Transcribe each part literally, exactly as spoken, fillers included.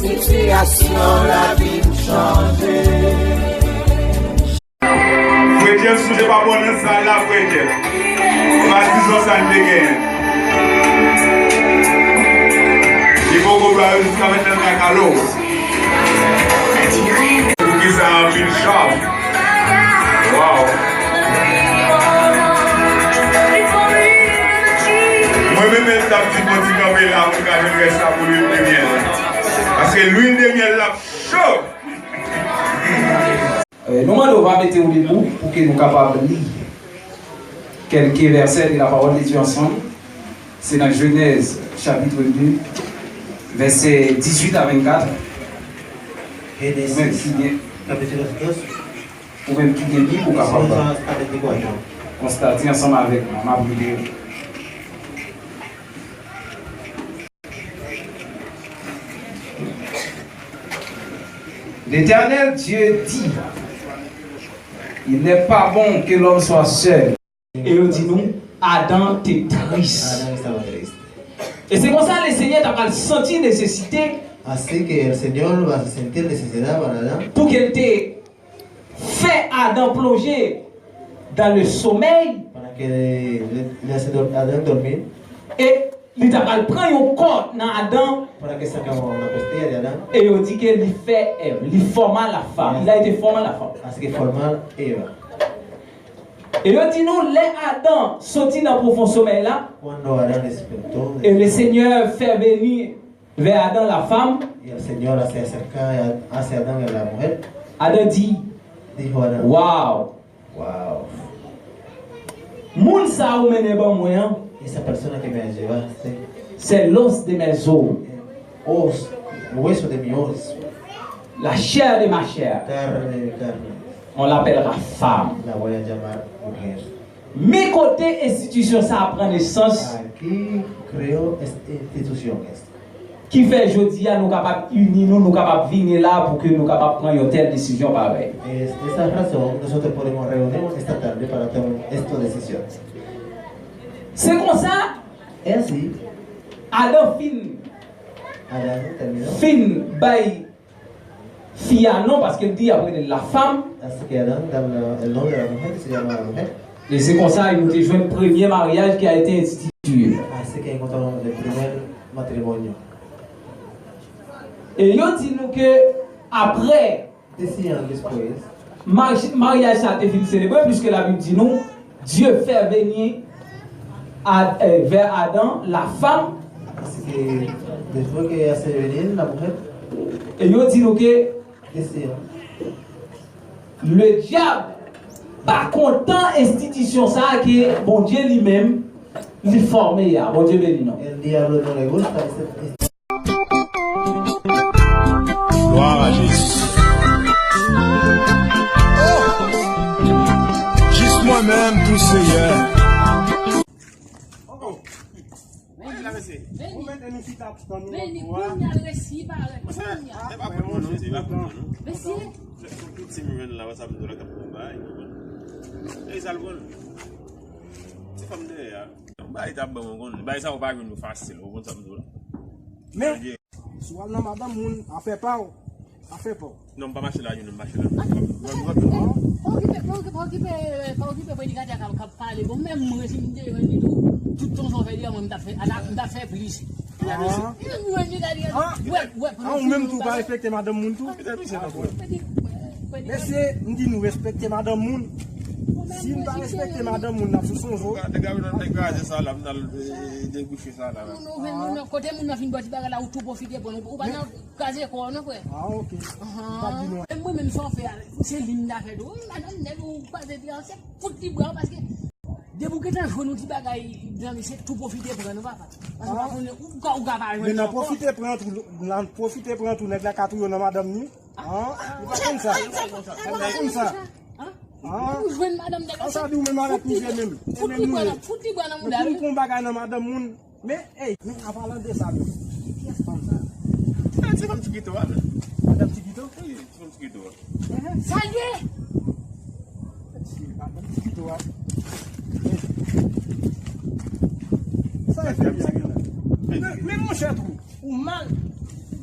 Sitiyasyon lavi m chanje. Frè Jeff, si w te pa bon nan sa la, frè Jeff, patizan sa n te genyen. Li poko ba yo jiska mentnan l ka kale w. Poukisa anpil chòk? Waw. Mwen menm, mwen t ap di Bondye kanpe la pou l ka jwenn rès la pou lwil de myèl. Paske lwil de myèl la cho. Eh, nou mande w va mete w debou pou ke nou kapab li kèlke vèsè de la parole de Dieu ansanm. Se nan Jenèz, chapit de, vèsè dizuit a vennkat. Ou menm ki gen, ou menm ki gen Bib, ou kapab konstate ansanm avèk mwen. M ap li. L'Éternel Dieu dit, il n'est pas bon que l'homme soit seul. E yo di nou, Adan te tris. Adam estaba triste. E se konsa, Lesenyè ta pral santi nesesite. Así que el Señor va a sentir necesidad para Adán. Pou ke l te fè Adan plonje dans le sommeil. Para que le, le hace dor- Adán dormir. E li ta pral pran yon kò nan Adan. Para que saca una costilla de Adán. E yo di ke li fè Èv, li forma la femme. Il a été formé la femme. Así que formar Eva. E yo di nou, lè Adan soti nan pwofon somèy la, Cuando Adán despertó, e Lesenyè fè vini vè Adan la femme. Y el Señor se acerca hacia Adán y a la mujer. Adan di, Dijo Adán, "Waw! Wow, Moun sa ou mennen ban mwen an, esa persona que me llevaste, se l'os de mes os, os, hueso de mi os, la chair de ma chair. Carne de mi carne. On l'appellera femme." La voy a llamar mujer. Men kote enstitisyon sa a pran nesans. Aquí creó esta institución esta. Ki fè jodi a nou kapab ini nou, nou kapab vini la pou ke nou kapab pran yon tèl desizyon parèy. Es esa razón nosotros podemos reunirnos esta tarde para tomar esta decisión. Se konsa, Es así, Adan fin, Adán terminó, fin bay fi a non, paske l di y ap rele l la femme. Así que Adán da la- el nombre a la mujer, que se llama la mujer. E se konsa nou te jwenn premye maryaj ki a ete enstitiye. Así que encontramos el primer matrimonio. E yo di nou ke apre, Decían después, mari- maryaj sa te fin selebre, piske Labib di nou, Dye fè vini a- eh, vè Adan la femme. Así que después que hace venir la mujer, E yo di nou ke decían, le diable pa kontan enstitisyon sa a ke Bondye li menm li fòme a. Bondye beni nou. El diablo no le gusta ese, ese Gloire à Jésus. Oh! Jis mwen menm tou, Seyè. Beni, beni, kounye a l resi parèt, kounye a. Mesye. Ti fanm dèyè a. Yon bagay t ap ban mwen konn. Bagay sa yo pa jwenn yo fasil, ou konn sa m di w la. Men, si w al nan madanm moun, afè pa w, afè pa w. Non, m pa mache la, non, m mache la. Pa okipe, pa okipe, pa okipe, pa okipe predikatè a k ap, k ap pale. Bon, menm mwen, si m te jwenn li tou, tout tan sa w fè li a, mwen, m t ap fè, m t ap fè plis. Ah. Mwen, mwen, mwen, mwen, mwen, mwen, mwen, mwen, ah, ou menm tou, ou pa respekte madanm moun tou? Mesye, m di nou respekte madanm moun. Si n pa respekte madanm moun, n ap sou sonzo. Gade, gade, nan nèg kraze sa la, m nan, eh, debouche sa la. Moun, ou vin, moun nan, kote moun nan fin bò ti bagay la, ou tou pwofite pran, ou pa nan kraze kò w non, frè. Ah, ok. Ahan. M pa di nou. E mwen menm, sa w fè a, se li m ta fè tou. Wi, madanm nèg ou kwaze pye an, se fout li bra w, paske depi w gentan jwenn yon ti bagay nan li, se tou pwofite pran non, papa. Paske w pa konnen, ou ka, ou ka pa jwenn li ankò. Men nan pwofite pran tou, nan pwofite pran tou, nèg la ka touye w nan madanm ni. An? Ou pa konn sa? Ou pa konn sa? An? Ou jwenn madanm nèg la, sa di w menm avèk mizè menm. Fout li bra nan, fout li bra nan mouda l. Depi m konn bagay nan madanm moun, men, ey, men an palan de sa menm, kiyès fanm sa? Se fanm Tikito a, men. Madanm Tikito? Wi, se fanm Tikito a. Sa l ye? Madanm Tikito a. Sa e fè m sa gen la? Men, men monchè tou, ou mal.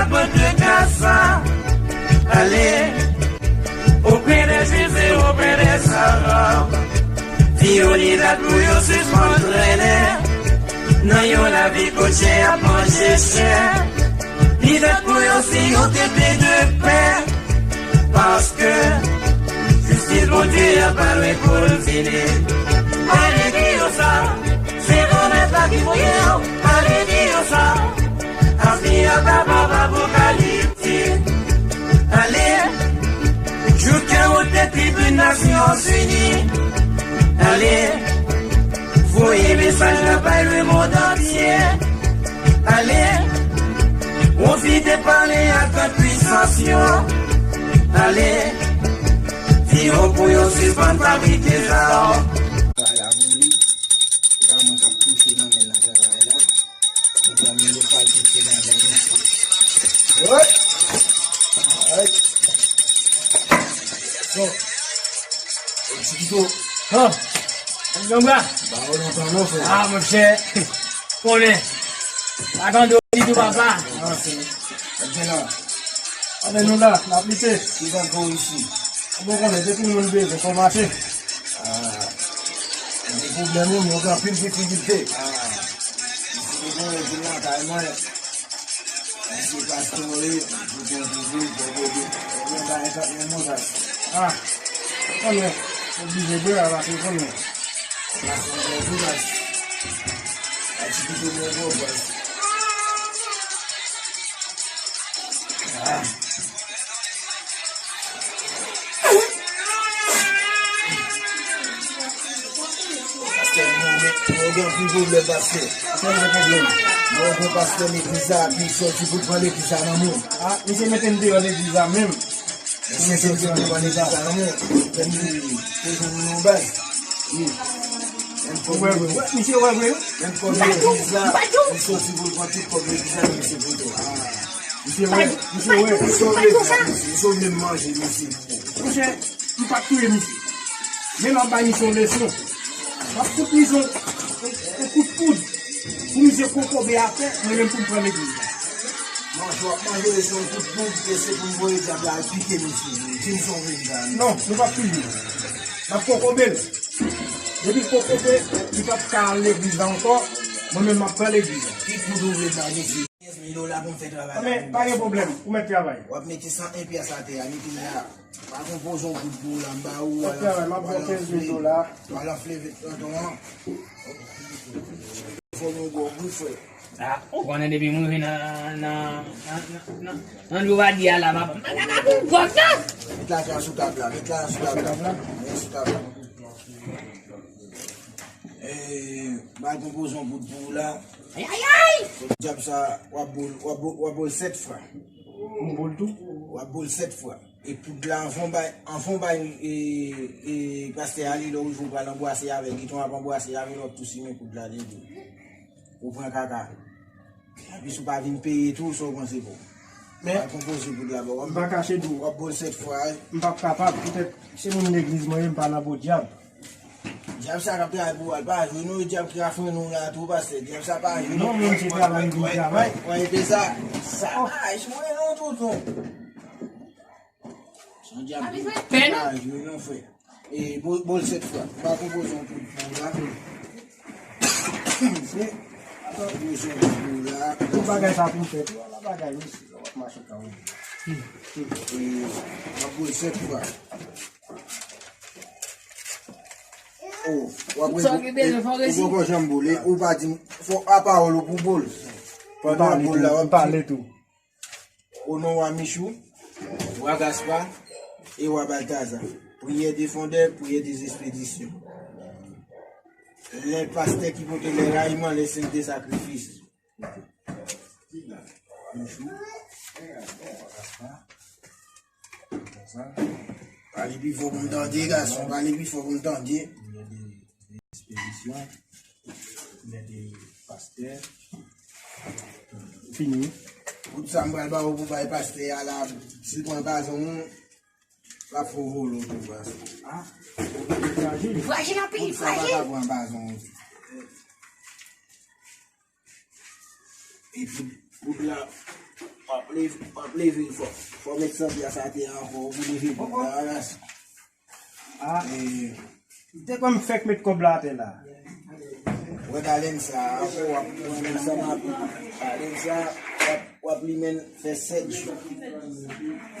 Apot de Gaza, ale, auprès des Juifs et auprès des Arabes. Di yo li dat pou yo sispann trennen nan yon lavi kot chè ap manje chè. Li dat pou yo si yon tepe de pè. Paske jistis Bondye a pa lwen pou l vini. Ale di yo sa, se Granmèt la ki voye yo. Ale di yo sa, avni a pa pa apokaliptik. Ale, jouk an wo de tribin Nasyonzini. Ale, voye mesaj la bay lemonn antye. Ale, pwofite pale ak gran pwisans yo. Ale, di yo pou yo sispann fabrike zam. Travay la pou li. Se pa mwen k ap touche nan men nan travay la. Ou pran mil fwa touche nan men misye. Alright. Alright. So, Ti Pito. Han. Yon bra. Ba yo lontan non, frè. Ah, monchè. Konnen. Atande w ditou, papa. Ah, se. Ap gen la. Anben nou la, n ap lite. Ki zam pou isi? Bon, konnen, depi moun bezwen fòmate. Ah. Gen pwoblèm, wi, men yo gen anpil difikilte. Ah. Isi, nou gen lakay mwen. Mesye pastore, pou konpoze, pou konpoze. Mwen ba enkat men mwen sa. Ah, konnen, oblije bwè a, paske konnen. Pastè Jezi, mas. A ti pito mwen gwo bòs. Ah. Pastè, nou, nou, nou gen anpil pwoblèm, pastè. Anpil pwoblèm. Nou gen pastè legliz la, epi sòti pou l pran legliz la nan moun. Ah, misye mete m deyò legliz la menm. Misye sòti pou l pran legliz la nan moun. Epi, te jwenn nou bay. Wi. Menm kòb legliz la. Misye wè vre, wi. Menm kòb legliz la, li sòti pou l pran tout kòb legliz la, misye pote. Misye wè, misye wè. Misye wè, misye wè menm manje, misye. Monchè, m p ap touye misye. Men m ap bay misye yon leson. M ap fout misye yon, yon, yon kout poud pou misye kokobe atè, mwen menm pou m pran legliz la. Manje, w ap manje leson kout poud, ke se pou m voye dyab la al pike misye. Di m sa w vle di la. Non, nou p ap touye l. N ap kokobe l. Depi l kokobe, li p ap ka al legliz la ankò. Mwen menm, m ap pran legliz la. Ki poud ou vle bay misye? Kenz mil dola pou m fè travay la. Men, pa gen pwoblèm, ou mèt travay. W ap mete san en pyès atè a, mete l la. Pa konpoze yon kout pou w la, m ba ou, w al anfle, w al anfle vèt tonton an. Fò nou gwo wi, frè. Ah, ou konnen depi m rive nan, nan, nan, nan, nan, nan Djovadi a la, m ap, m ap, m ap, m ap, m ap, m ap, m ap. Met lajan sou tab la, met lajan sou tab la. Met sou tab la. Eh, ba l konpoze yon kout pou ou la. Ay, ay, ay! Dyab sa, w ap bo l, w ap bo, w ap bo l sèt fwa. M bo l tou? W ap bo l sèt fwa. E poud la, anvan w bay, anvan w bay, e, e, pastè a li, lè w rive w pral anbwase avè l, gentan w ap anbwase avè l, w ap tou simen poud la devan. Ou pran kaka. Epi si w pa vin peye tou, sa w panse bon? Men, w ap konpoze poud la, bon, w ap, m pa kache di w, w ap bo l sèt fwa, wi. M p ap kapab, poutèt se moun legliz mwen ye, m pa nan bo dyab. Dyab sa k ap travay pou w a, l pa jwe non, e dyab ki ka frennen w la tou, pastè. Dyab sa pa jwe non, non, moun se travay, vin travay. Wè, wè, wè, sa, sa pa jwe non, tonton. Se yon dyab ki pa jwe non, frè. E, bo, bo l sèt fwa. M pa konpoze yon poud pou w la. Se, konpoze yon poud pou w la. Tout bagay sa pou m fè tou, ala bagay, mesye, w ap mache kawou. E, m ap bo l sèt fwa. Oh, w ap rete, ou poko janm bo l, e ou pa di m, fò a pawòl ou pou bo l. Pandan w ap bo l la, w ap di, pale tou. Au nom wa Michou, wa Gaspard et wa Balthazar, prière des fondeurs, prière des expéditions. Les pasteurs qui portent les raillements, les saints des sacrifices. Wa Michou, wa Gaspard. Pale pi fò pou m tande, gason, pale pi fò pou m tande. Prière des expéditions, prière des pasteurs. Fini. Tout sa m pral ba ou pou bay pastè a la, si l pran gazon ou, l ap fè w volo tou, pastè. Ah, frajil. Frajil anpil, frajil. Tout sa pa ka pran gazon ou. Epi, poud la, W ap leve, w ap leve l fò. Fò w met santi a sa atè a ankò, ou pou leve l. Ou konn? Ah, e, depi m fèk met kòb la atè la. Wè, balen sa, ankò w ap pran menm sa m ap, balen sa, w ap, w ap limen l fè sèt jou.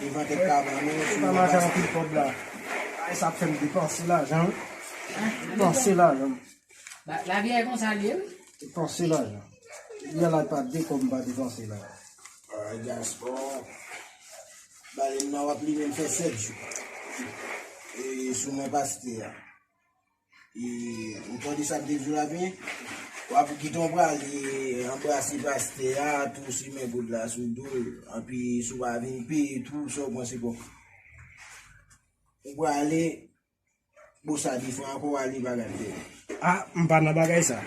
Devan tèt kaba, men se pa mache anpil kòb la. Ay, sa ap fè m depanse lajan, wi. Depanse lajan. Ba, lavi a konsa l ye, wi. Depanse lajan. Yè la pa de kòb m pa depanse la. Ah, Gaspard. Balen nan w ap limen fè sèt jou. E sou men pastè a. E ou tande sa m te di w la byen? W ap kite w prale anbrase pastè a, tou simen goud la sou do l. Anpi si w pa vin peye tou, sa w pran se bon. Ou prale, Bon, sa di fwa ankò, ale bagay dèyè. Ah, m pa nan bagay sa.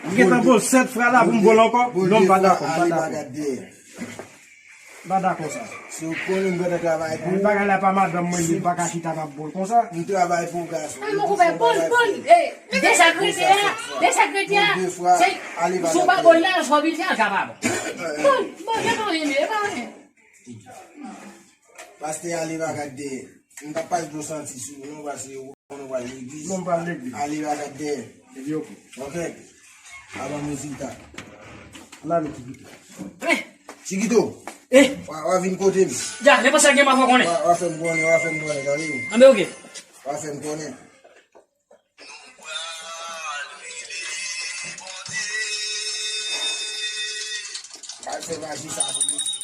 M gentan bo l sèt fwa la pou m bo l ankò. Non, m pa dakò, m pa dakò. M pa dakò sa. Si w konnen m gentan travay pou ou. Bagay la pa madanm mwen li, m pa ka chita m ap bo l konsa. M travay pou ou, gason. Ay, mwen koupe, bo l, bo l. Eh, de sa k rete a, de sa k rete a. Se, si w pa bo l la, swa vin fè an kapab. Bo l, bo l, se pa anyen, e pa anyen. Pastè ale bagay dèyè. M t ap pase dlo santi sou ou, non, paske ou konnen w al legliz. Non, m pa al legliz. Ale bagay dèyè. Epi oke. Oke. Avan mizik ta. N ale Chikito. Eh! Chikito! Eh! W a, w a vin kote m. Ja, nenpòt sa gen m ap fè w konnen. W a, w a fè m konnen, w a fè m konnen, tande. Anben oke. W a fè m konnen. Al fè maji sa pou nou.